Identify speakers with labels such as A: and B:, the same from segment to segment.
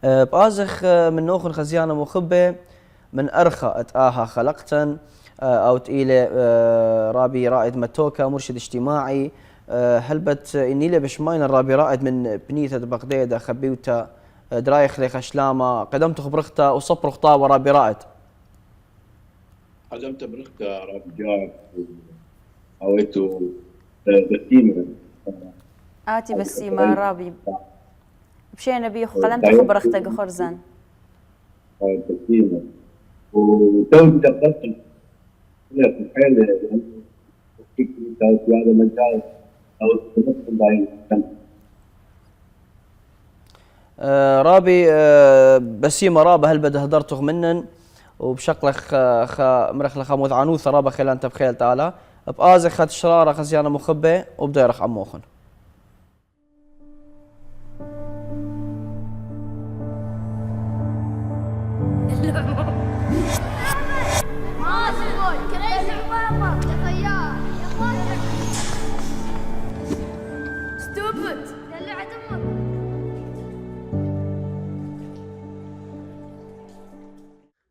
A: بآزخ من نوخن خزيانة مخبة من أرخى أتآها خلقتا أو تقيلة رابي رائد متوكا مرشد اجتماعي هلبت إنيلة بشماين الرابي رائد من بنيثة بغداد خبيوتا درايخ ليخ شلامة قدمت خبرختا وصبر خطا ورابي رائد
B: قدمت برختا رابي جاب أويتو بسيمة
C: آتي بسيمة رابي بشينا بيخو قدمت خبرختا خرزان
B: بسيمة وتوجد دقت في الحالة في هذا المجال أو
A: رابي بسيمة رابة هل بده هدرتغ منن وبشكلخ مرخلخ موذ عنوثة رابة خلال انت بخيل تعالى بآزخ خد شرارة خزيانة مخبة وبديرخ عموخن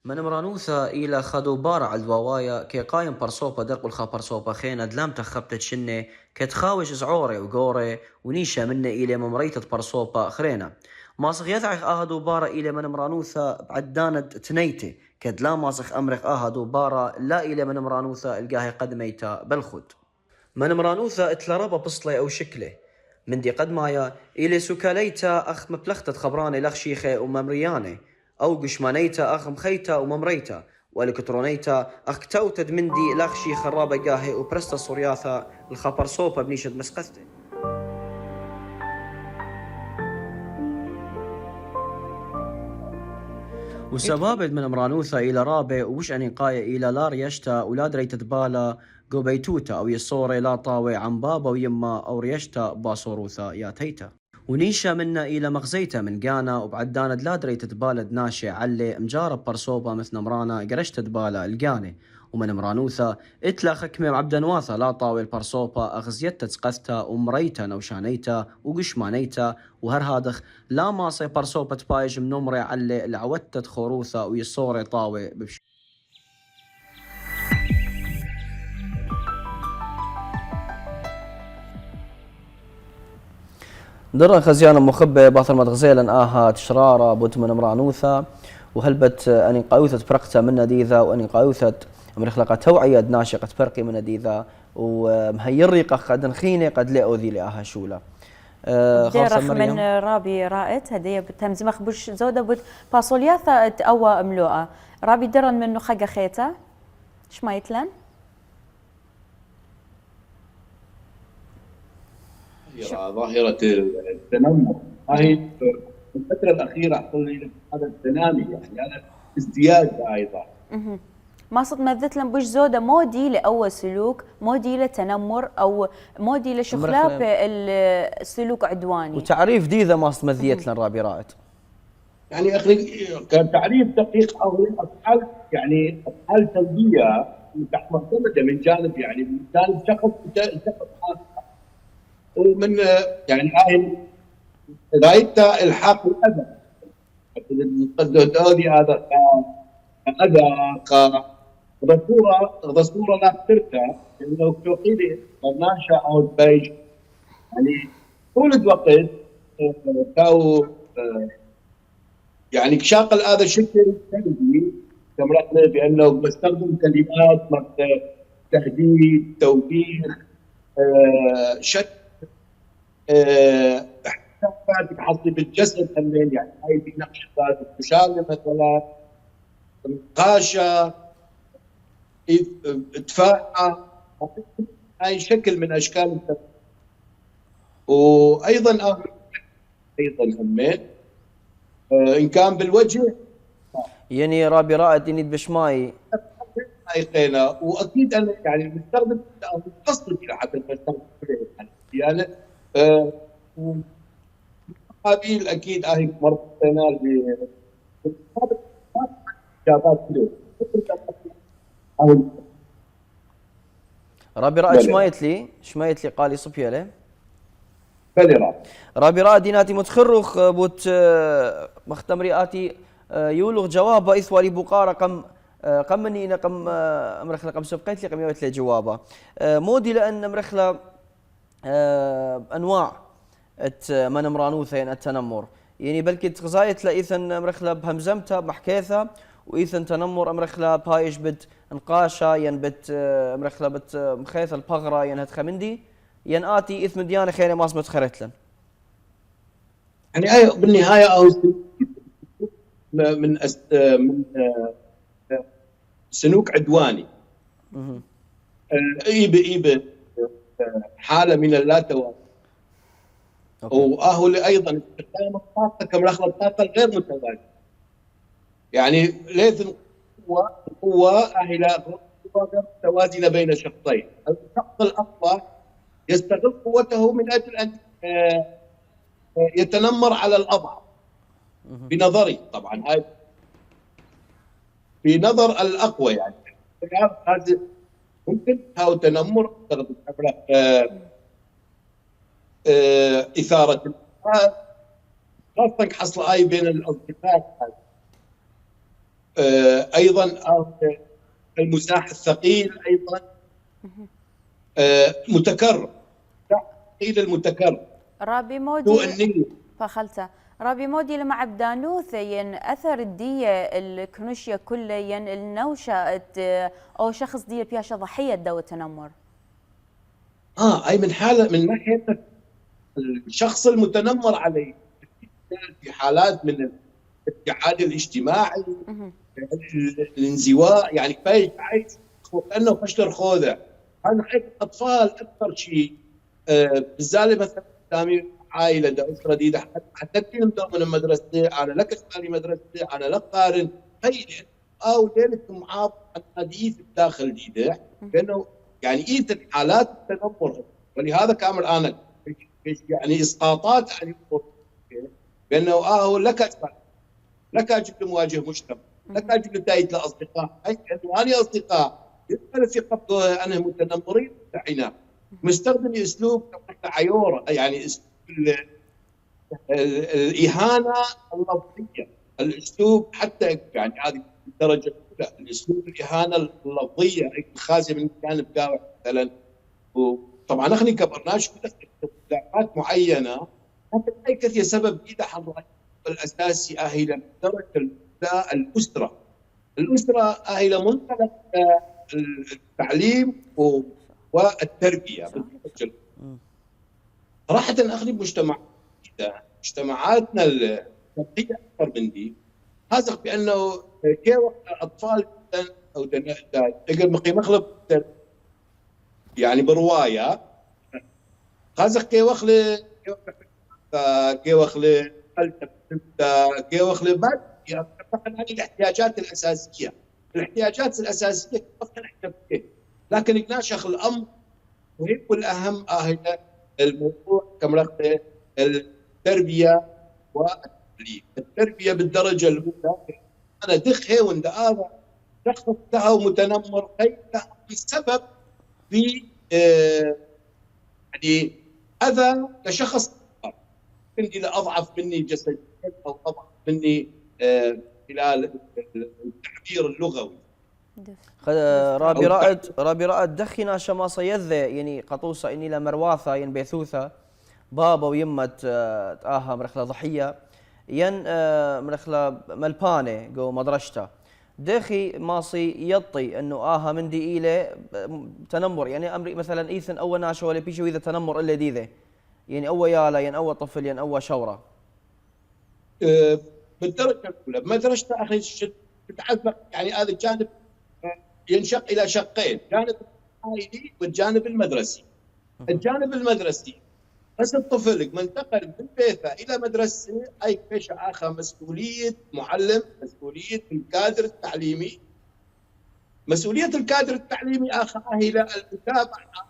A: من مرانوثا إلى خدو بارع الدواوايا كي قايم برصوبة درق الخا برصوبة خينا دلام تخبتت شنة كتخاوش زعوري وقوري ونيشا منة إلى ممريتة برصوبة خرينا ماسخ يثعخ آهدو بارا إلى من مرانوثا بعدانت تنيتي كدلا ماسخ أمرخ آهدو بارا لا إلى من مرانوثا القاهي قدميتا بالخد من مرانوثا اتلربا بصلي أو شكله من دي قدمايا إلى سكاليتا أخ مبلختت خبراني لخ شيخة وممرياني أو قشمانيتا أخ مخيتا وممريتا والكترونيتا أخ كتوتد مندي لخشي خرابة قاهي وبرستا صرياثا الخبر صوبة بنيشد مسقثتي وسبابد من امرانوثا إلى رابع وش أنقاية إلى لا ريشتا ولاد ريتت بالا قوبيتوتا أو يصوري لا طاوي عن بابا ويما أو ريشتا باصوروثا يا تيتا ونيشا منا إلى مغزيتا من قانا وبعداند لا دريت تبالد ناشي علي مجارب برصوبة مثل مرانا قرشت تبالا القاني ومن مرانوثا اتلا خكمي وعبد نواثا لا طاوي البرصوبة أغزيتا تسقثتا ومريتا نوشانيتا وقشمانيتا وهر هادخ لا ماصي برصوبة بايج منمري علي العودت خوروثا ويصوري طاوي ببش درن خزيانة مخبة باثر مدغزيلا آها تشرارة بوت من مرانوثا وهلبت أني قاوثة برقتا من نديذا وأني قاوثة مرخلقة توعية ناشقة فرقي من نديذا ومهيريقة قد نخيني قد لا أوذي لآها شولة
C: خاصة مريم من رابي رائت هدية بتمزمخ بوش زودة بوت باصولياثا تقوى ملوءة رابي درن منه خاقة خيتا شما يتلن
B: ظاهرة التنمر هاي الفترة الأخيرة حصل لي هذا التنامي يعني هذا ازدياد أيضا
C: ما صد مذت لهم بوش زودة مو دي لأول سلوك مو دي لتنمر أو مو دي لشخلاب السلوك عدواني
A: وتعريف دي إذا ما صد مذيت لنا رابي رائد
B: يعني أخي كان تعريف دقيق أو أفعال يعني أفعال سلبية معتمدة من جانب يعني من جانب شخص آخر ومن يعني هاي رايتها الحاق الاذى قد هذه هذا اذى ضصوره لا ترتع انه توقيدي ناشا او بيج يعني طول الوقت كاو يعني شاق الاذى شكل سلبي تمرقنا بانه بستخدم كلمات مثل تهديد توبيخ شك احتفالك حصلي بالجسد همين يعني هاي في نقشات المشاغله مثلا نقاشه ادفاع هاي شكل من اشكال التفكير وايضا همين ان كان بالوجه
A: يعني رابي رائد ينيد بشماي
B: هاي قينا واكيد انا يعني بستخدم قصدي حتى بستخدم يعني قابيل اكيد هاي مرتين
A: رابي رائد شمايت لي قال لي صبيله
B: بلي
A: رابي رائد ديناتي متخرخ بوت مختمرياتي يولغ جوابا إثوالي بقارة قم مني قم امرخلا قم سبقيت لي قم يوت لي جوابا مودي لأن امرخلا أنواع من امرانوثة يعني التنمر يعني بلكي تغزايت لإيثن امرخلا بهمزمتها بحكيثها وإيثن تنمر امرخلا بايش بت نقاشة ين بت امرخلا بت مخيث البغرة ين هتخمندي ين آتي إثم ديانة خير ماس متخرتلن
B: يعني بالنهاية من سلوك عدواني إيب حالة من اللاتوازن وأهو أيضا استخدام الطاقة كمرخلة الطاقة الغير متوازنة يعني لازم قوة غير متوازنة بين شخصين. الشخص الأقوى يستغل قوته من أجل أن يتنمر على الأضعف بنظري طبعا هاي في نظر الأقوى يعني هذا ممكن هاو تنمر إثارة خاصة حصل آي بين الأصدقاء أيضا المزاح الثقيل أيضا متكرر الثقيل المتكرر
C: رابي مودي فخلته رابي مودي لما عبدانوث ين أثر الدية الكنوشيا كله ين النوشة أو شخص دية بياشة ضحية دو التنمر
B: أي من حالة من ناحية الشخص المتنمر عليه في حالات من الابتعاد الاجتماعي الانزواء يعني كفايه عايش كانه فشل خوذه هذا حيث الاطفال اكثر شيء بالذات مثلا قدامي عائله دا اسره جديده حتى تلم من المدرسه انا لك اسالي مدرسه انا لك قارن هي او ليله معاط حديث الداخل جديده لانه يعني ايت حالات التنمر ولهذا كامل انا يعني اسقاطات عن بانه لك اجب لمواجهه مجتمع لك اجب لتايت لاصدقاء انه اصدقاء يدخل في قبضه انهم متنمرين عناء مستخدم اسلوب عيوره يعني اسلوب الاهانه اللفظيه الاسلوب حتى يعني هذه الدرجه الاولى الاسلوب الاهانه اللفظيه الخازيه من جانب قاوع مثلا وطبعا احنا كبرناش اختلافات معينه ممكن اي كثير سبب جدا حضرتك الاساسي اهل درجه الاسره اهل منطلق التعليم والتربيه صراحه اخلي مجتمعاتنا الشرقيه اكثر من دي هذا بانه كيف الاطفال او تقدر مقيم يعني بروايه هذا كيف كيوخلي بعد عن الاحتياجات الاساسيه لكن ناشخ الامر وهي والاهم الموضوع كمرقه التربيه والتعليم التربيه بالدرجه الاولى انا دخه وند هذا شخص له متنمر بسبب في يعني اذى لشخص عندي اضعف مني جسديا او اضعف مني خلال التعبير اللغوي.
A: رابي رائد دخينا شماصه يذ يعني قطوسه اني لمرواثه ين بيثوثه بابا ويمه تاها مرخله ضحيه ين مرخله ملبانه جو مدرشته دخي ماصي يطي انه من دي إلى تنمر يعني امري مثلا ايثن او ناشو ولا بيشو اذا تنمر الا دي ذا يعني او يالا ين او طفل ين او شوره
B: بالدرجه الاولى مدرسه اخي تتعلق يعني هذا الجانب ينشق الى شقين جانب العائلي والجانب المدرسي. الجانب المدرسي بس الطفل من انتقل من بيته الى مدرسه اي بيش اخر مسؤوليه معلم مسؤوليه الكادر التعليمي مسؤوليه الكادر التعليمي اخر الى المتابعه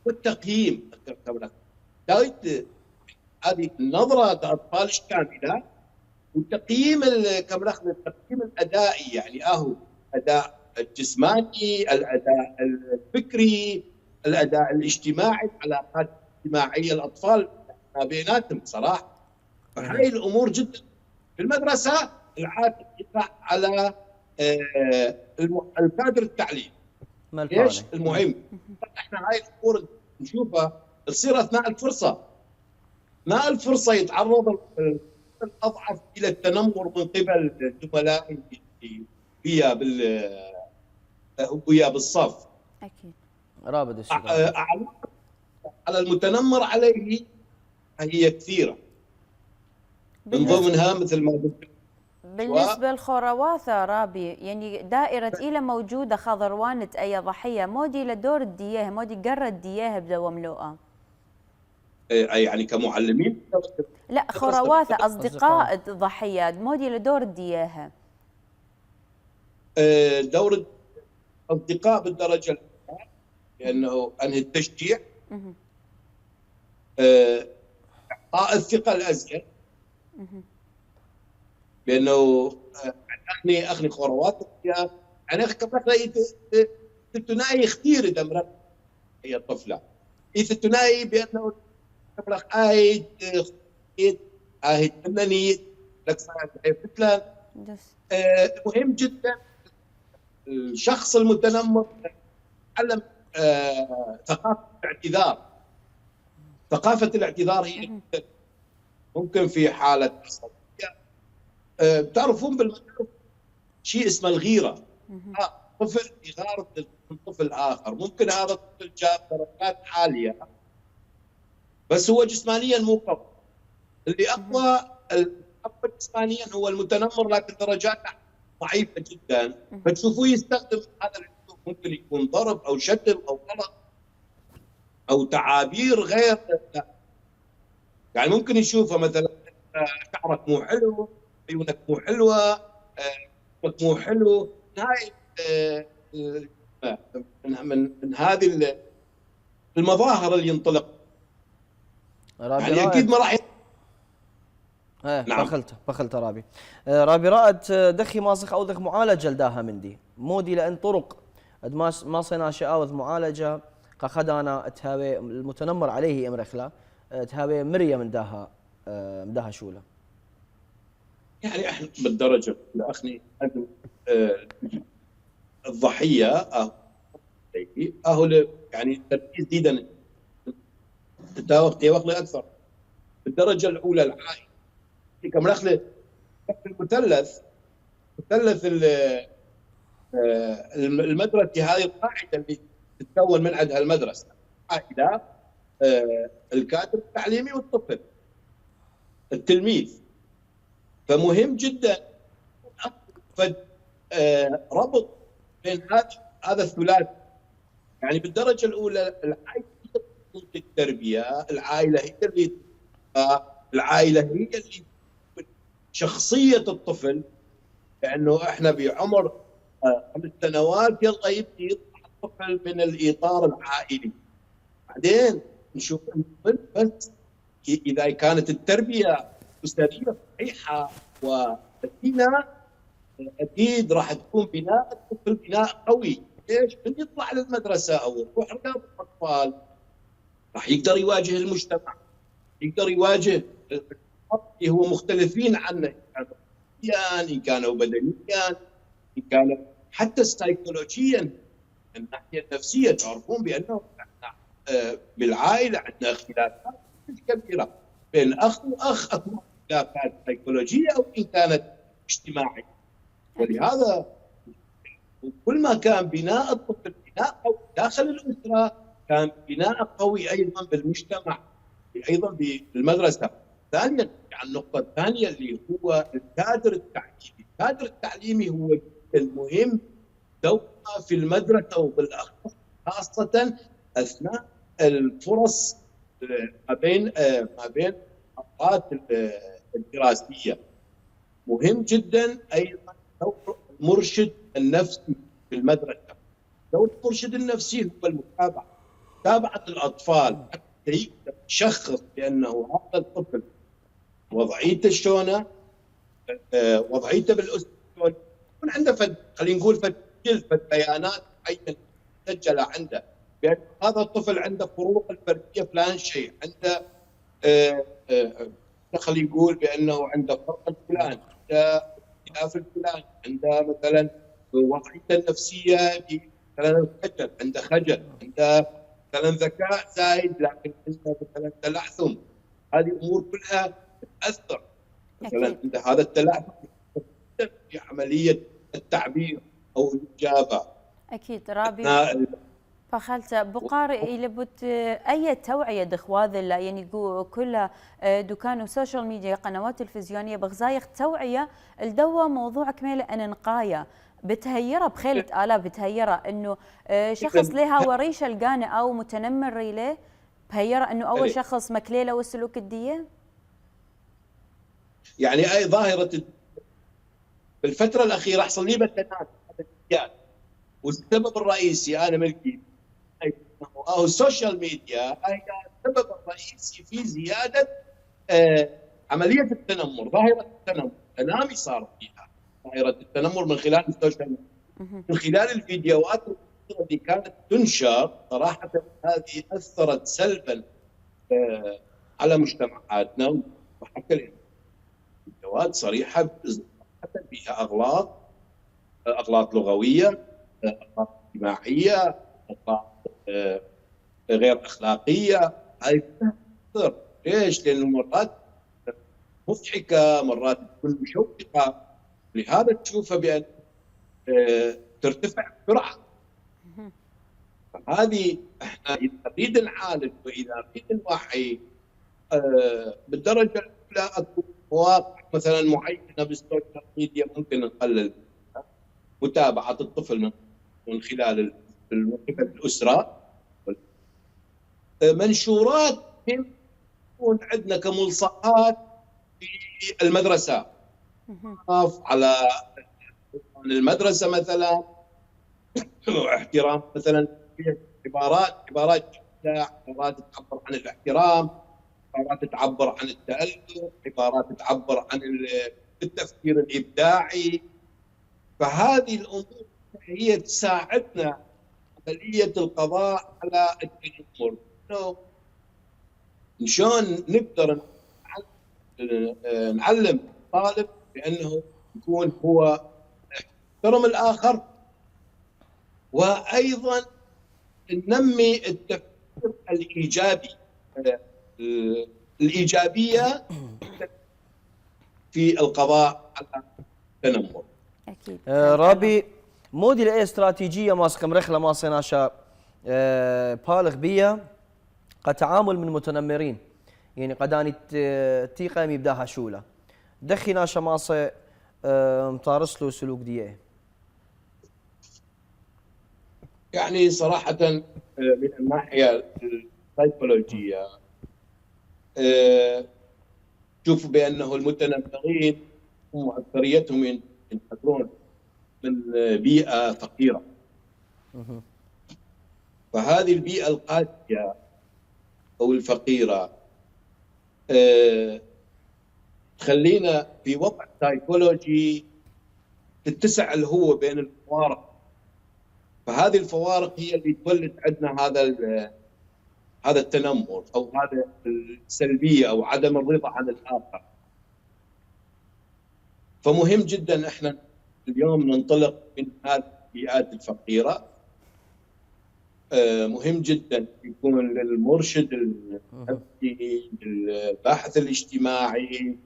B: والتقييم هذه النظره الاطفال الشامله وتقييم التقييم الادائي يعني اداء الجسماني الاداء الفكري الاداء الاجتماعي العلاقات الاجتماعيه الاطفال ما بيناتهم صراحه. فهاي الامور جدا في المدرسه العاتق يقع على الكادر التعليمي. ايش المهم؟ احنا هاي الامور نشوفها تصير اثناء الفرصه يتعرض الاضعف الى التنمر من قبل زملائه ويا بالصف.
A: اكيد. رابط
B: على المتنمر عليه هي كثيره، من ضمنها مثل ما قلت
C: بالنسبة للخورواثة رابي، يعني دائرة إلى موجودة خضروانة أي ضحية مودي لدور الدياه مودي قرر الدياه بدوام لوقا.
B: يعني كمعلمين؟
C: لا خورواثة أصدقاء الضحية مودي لدور الدياه.
B: دور الأصدقاء بالدرجة الأولى لأنه أنهي التشجيع، إعطاء الثقة الأزيد، لانه اخني خروات يعني تناي كثير اذا مرت هي الطفله اذا تناي بانه تبلغ ايد تمنيت لك فتلان. مهم جدا الشخص المتنمر يتعلم ثقافه الاعتذار هي ممكن في حاله بتعرفون بالمدرسة شيء اسمه الغيرة. طفل يغار من طفل آخر، ممكن هذا الطفل جاب درجات عالية بس هو جسمانيا مو قوي. اللي أقوى جسمانيا هو المتنمر لكن درجاته ضعيفة جدا، فتشوفوه يستخدم هذا الأسلوب، ممكن يكون ضرب أو شتم أو غلط أو تعابير غير، يعني ممكن يشوفها مثلا شعرك مو حلو، عيونك مو حلوه، مو حلو. هاي من هذه المظاهر اللي ينطلق يعني اكيد ما راح
A: نعم. بخلت رابي رائد دخي ماسخ او دخ معالجه لداها مندي مودي لان طرق ما صينا شاوذ معالجه قخدانا تهاوي المتنمر عليه امرخلا تهاوي مريه من داها شوله.
B: يعني احنا بالدرجه الاخني الضحيه اهو يعني التركيز جدا تداوق اكثر بالدرجه الاولى العائله كم نخله المثلث المدرسه هذه القاعده اللي تتكون من عندها المدرسه العائله الكادر التعليمي والطفل التلميذ. فمهم جدا ربط بين هذا الثلاثي. يعني بالدرجه الاولى العائله هي التربيه، العائله هي اللي شخصيه الطفل، لانه احنا بعمر 5 سنوات يلا يبدي يطلع الطفل من الاطار العائلي، بعدين نشوف الطفل بس اذا كانت التربيه اسريه صحيحه ومتينه اكيد راح تكون بناء الطفل بناء قوي. ليش؟ من يطلع للمدرسه او يروح رياض الاطفال راح يقدر يواجه المجتمع، يقدر يواجه اللي هو مختلفين عنه، ان كانوا بدنيا، ان كانوا حتى سايكولوجيا، من الناحيه النفسيه. تعرفون بانه بالعائله عندنا اختلافات كبيره بين اخ واخ، اكو اختلافات سيكولوجيه او ان كانت اجتماعيه. ولهذا كل ما كان بناء الطفل بناء قوي داخل الاسره كان بناء قوي ايضا بالمجتمع، ايضا بالمدرسه. ثانيا يعني النقطه الثانيه اللي هو الكادر التعليمي. الكادر التعليمي هو المهم دوره في المدرسه وبالاخص خاصه اثناء الفرص ما بين الفترات الدراسيه. مهم جدا ايضا دور المرشد النفسي في المدرسه. دور المرشد النفسي هو متابعه الاطفال حتى يشخص بانه هذا الطفل وضعيته شلونه، وضعيته بالاسره شلونه، يكون عنده خلينا نقول بيانات معينه مسجله عنده بان هذا الطفل عنده فروق الفرديه فلان شيء، عنده دخل يقول بانه عنده فرق الفلاني، عنده اختلاف الفلاني، عنده مثلا وضعيته النفسيه مثلا الخجل، عنده خجل، عنده مثلا ذكاء زايد لكن عنده مثلا تلعثم. هذه امور كلها تاثر مثلا عنده هذا التلعثم في عمليه التعبير او الاجابه.
C: اكيد. رابي فخلت بقارئ إلى بوت أي توعية دخواذ يعني كلها دكان وسوشيال ميديا قنوات تلفزيونية بغزايق توعية الدوا موضوع كميلة أن نقايا بتهيرة بخيلة آلاف بتهيرة إنه شخص لها وريشة القانة أو متنمر ريله بهيرة إنه أول شخص مكليلة والسلوك الدية.
B: يعني أي ظاهرة بالفترة الأخيرة حصل لي بتنازل والسبب الرئيسي أنا ملكي أو السوشيال ميديا هي السبب الرئيسي في زيادة عملية التنمر، ظاهرة التنمر. تنامي صار فيها ظاهرة التنمر من خلال السوشيال ميديا، من خلال الفيديوهات اللي كانت تنشر. صراحة هذه أثرت سلبا على مجتمعاتنا، وحتى فيديوهات صريحة حتى فيها أغلاط لغوية، أغلاط اجتماعية، أغلاط غير أخلاقية. هاي تأثر. ليش؟ لأنه مرات مضحكة، مرات تكون مشوقة، لهذا تشوفها بأن ترتفع بسرعة. هذه احنا إذا نريد نعالج وإذا نريد نوعي بالدرجة الأولى أكون مواقع مثلا معينة بالسوشيال ميديا ممكن نقلل متابعة الطفل من خلال الأسرة. منشورات تكون عندنا كملصقات في المدرسة، على المدرسة مثلا احترام مثلا عبارات تعبر عن الاحترام، عبارات تعبر عن التألف، عبارات تعبر عن التفكير الإبداعي. فهذه الأمور هي تساعدنا عملية القضاء على التنمر. شلون نقدر نعلم الطالب بأنه يكون هو يحترم الآخر، وأيضا ننمي التفكير الإيجابية في القضاء على التنمر.
C: أكيد.
A: رابي مودي لأي استراتيجية ماسكم رخلة ما صناشا بالغ بيا قد تعامل من متنمرين يعني قداني تيقة يبداها شولة دخي ناشا ماسة مطارس له سلوك ديه.
B: يعني صراحة من الناحية السيكولوجية شوف بأنه المتنمرين هم أكثريتهم ينحدرون من بيئة فقيرة، فهذه البيئة القاسية أو الفقيرة تخلينا في وضع سيكولوجي تتسع الهوة بين الفوارق، فهذه الفوارق هي اللي تولد عندنا هذا التنمر أو هذا السلبية أو عدم الرضا عن الآخر. فمهم جدا احنا اليوم ننطلق من هذه البيئات الفقيرة. مهم جدا يكون للمرشد النفسي، للباحث الاجتماعي،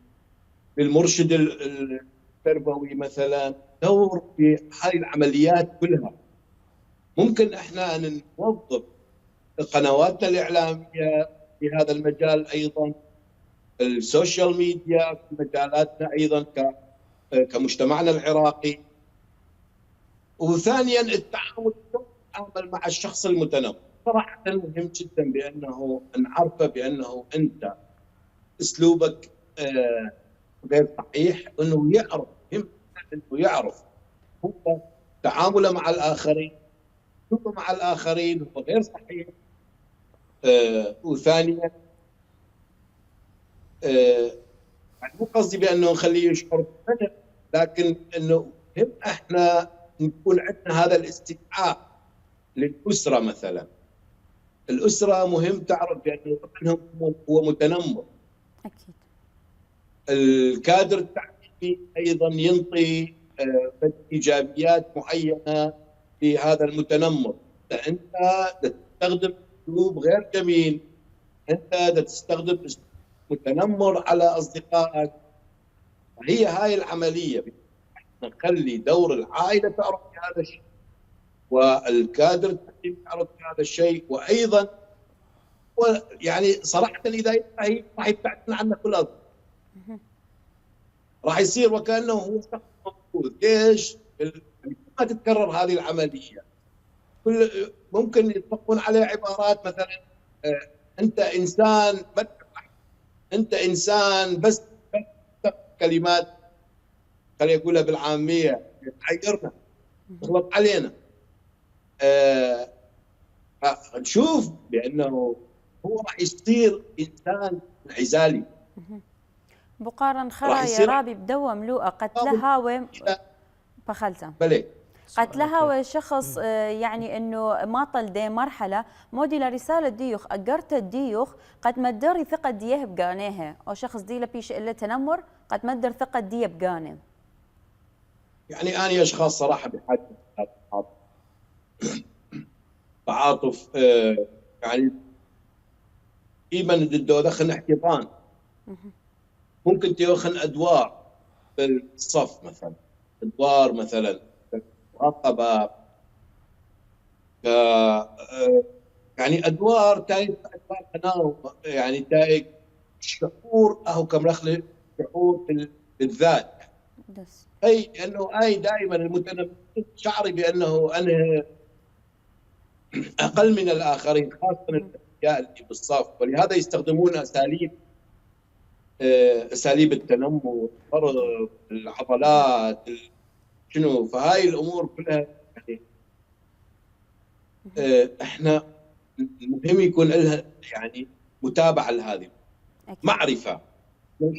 B: للمرشد التربوي مثلا دور في هذه العمليات كلها. ممكن احنا ان نوظف قنواتنا الإعلامية في هذا المجال، أيضا السوشيال ميديا في مجالاتنا أيضا كمجتمعنا العراقي. وثانيا التعامل مع الشخص المتنمر. صراحة مهم جدا بأنه نعرفه بأنه أنت أسلوبك غير صحيح، أنه يعرف، مهم أنه يعرف هو تعامله مع الآخرين، أسلوبه مع الآخرين هو غير صحيح. وثانيا مو قصدي بأنه نخليه يشعر بالندم، لكن أنه هم احنا نكون عندنا هذا الاستدعاء للأسرة مثلا الاسره مهم تعرف بانه ابنهم هو متنمر.
C: اكيد.
B: الكادر التعليمي ايضا ينطي ايجابيات معينه لهذا المتنمر. انت تستخدم اسلوب غير جميل، انت تستخدم اسلوب متنمر على اصدقائك. هي هاي العمليه نخلي دور العائله تعرف بهذا الشيء، والكادر التعليمي يعرف بهذا الشيء، وايضا يعني صراحه اذا هي راح يبتعدون عنا كل الارض، راح يصير وكانه هو شخص موجود. ليش؟ ما تتكرر هذه العمليه. ممكن يطلقون عليه عبارات مثلا انت انسان، انت انسان، بس كلمات خليني اقولها بالعاميه تحيرنا، تغلط علينا. نشوف بانه هو راح يصير انسان انعزالي.
C: بقارن خرا يا رابي بدوا ملوءة قتلها بخلته قتلها وشخص يعني انه ما طل دي مرحله مودي لرساله ديوخ اقرت الديوخ قد مدري ثقه ديه بقانيها او شخص دي لبيش الا تنمر قد مدر ثقه ديه بقانه.
B: يعني اني اشخاص صراحه بحاجه تعاطف يعني ايمن ضده دخل احتضان، ممكن تيوخن ادوار بالصف مثلا، ادوار مثلا مراقبه، يعني ادوار تايب ادوار تناوب، يعني تايب شعور اهو كمرخل شعور بالذات. اي انه اي دائما المتنمر شعري بانه انا اقل من الاخرين، خاصه الاشياء اللي بالصف، ولهذا يستخدمون اساليب التنمر، ضرب العضلات، شنو، فهاي الامور كلها يعني احنا المهم يكون لها يعني متابعه لهذه معرفه.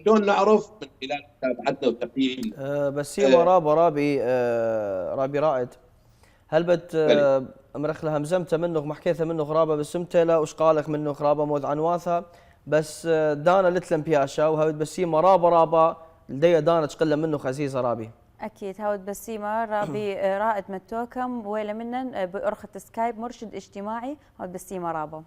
B: شلون نعرف؟ من خلال متابعتنا وتقييم.
D: بسيمه رابي رائد، هل بت مرخلها مزمته منه ما حكيتها منه غرابه بس لا وش قالك منه غرابه مود عنواثها بس دانا لتلم بياشا وهاود بسيمه رابا لدي دانا تقل منه عزيزه رابي.
C: اكيد هاود بسيمه رابي رائد متوكم ويلا منن بأرخة سكايب مرشد اجتماعي هاود بسيمه رابا.